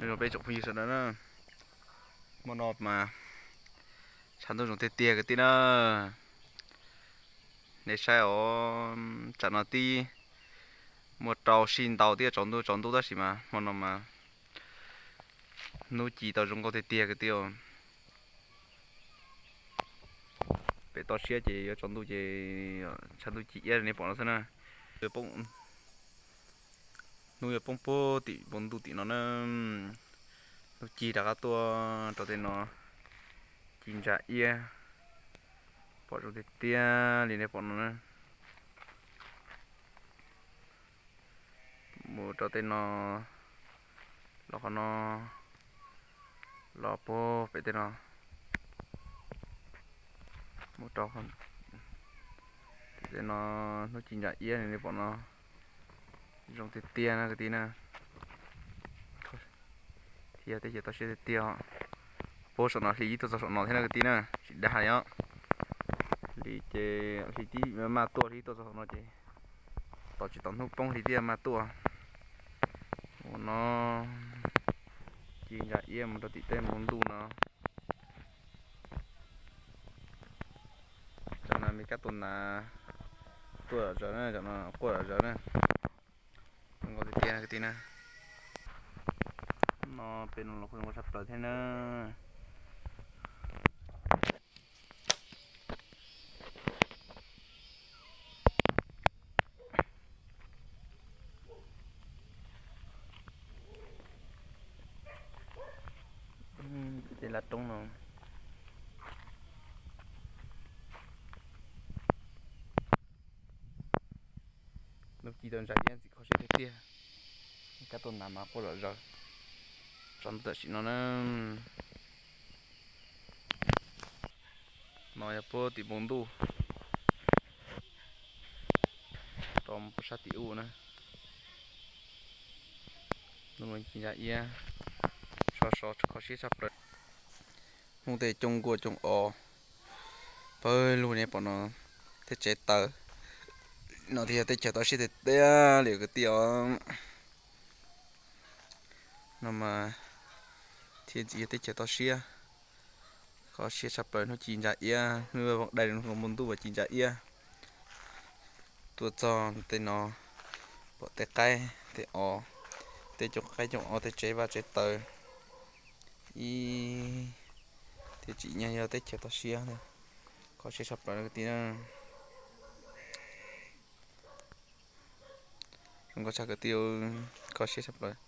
Nyob zoo peb tsoom phooj ywg sawv daws na, hmo no mas tshav ntuj zoo tiag tiag kwv tij na. Nej saib os, tsam no tib muaj rau sij ntau thiab tsaus ntuj tsaus ntuj tab sis mas hmo no mas hnub ci tau zoo nkauj tiag tiag kwv tij. Pem toj siab ces yuav tsaus ntuj ces tshav ntuj ci iab li nej pom no xwb na. Hnub yuav poob puag tim npoo ntuj tim no na. Hnub ci rov qab tuaj rau tej no, ci ntsa iab, pom zoo tiag tiag li nej pom no na. Mus rau tej no, los qhov no, los puag pem tej no, mus rau tej no, hnub ci ntsa iab li nej pom no, zoo tiag tiag na kwv tij na. Thiab yog teb chaws toj siab tiag tiag. Puag saum no hli ib tuaj txog saum no thiab na kwv tij na, tsis dag li os. Hli ces hli tib maj tuaj hli tuaj txog saum no ces tos tsis tau hnub poob hli thiaj maj tuaj. Ua no ci ntsa iab mus rau tim tej npoo ntuj no. Cov no me kab tuaj nas tuaj zom zaws na, cov no quaj zom zaws na. Zoo nkauj tiag tiag kwv tij na. No pem no los kuj zoo nkauj tshaj plaws thiab na. Tej laj roob no, hnub ci tau ntsa iab ntxim kho siab tiag tiag. Kab tuaj nas mas quaj zom zaws tso tam sim no na. No yog puag tim npoo ntuj rau puag sab tim ub na. Hnub no ci ntsa iab, so so kho siab tshaj plaws. Hmoob tej coob nkuaj coob os, pawg lug nej pom no, tej tsev taws. No thiaj yog teb chaws toj siab tiag tiag li kwv tij os. No mas thiaj txis yog teb chaws toj siab. Kho siab tshaj plaws hnub ci ntsa iab, hnub vooj dai npoo ntuj mas ci ntsa iab. Tuaj txog tej no, pom tej qaib tej os, tej coob qaib coob os, tej tsev vaj tsev taws. Ib, thiaj tsim nyog yog teb chaws toj siab. Kho siab tshaj plaws kwv tij na. Zoo nkauj tshaj kwv tij, kho siab tshaj plaws.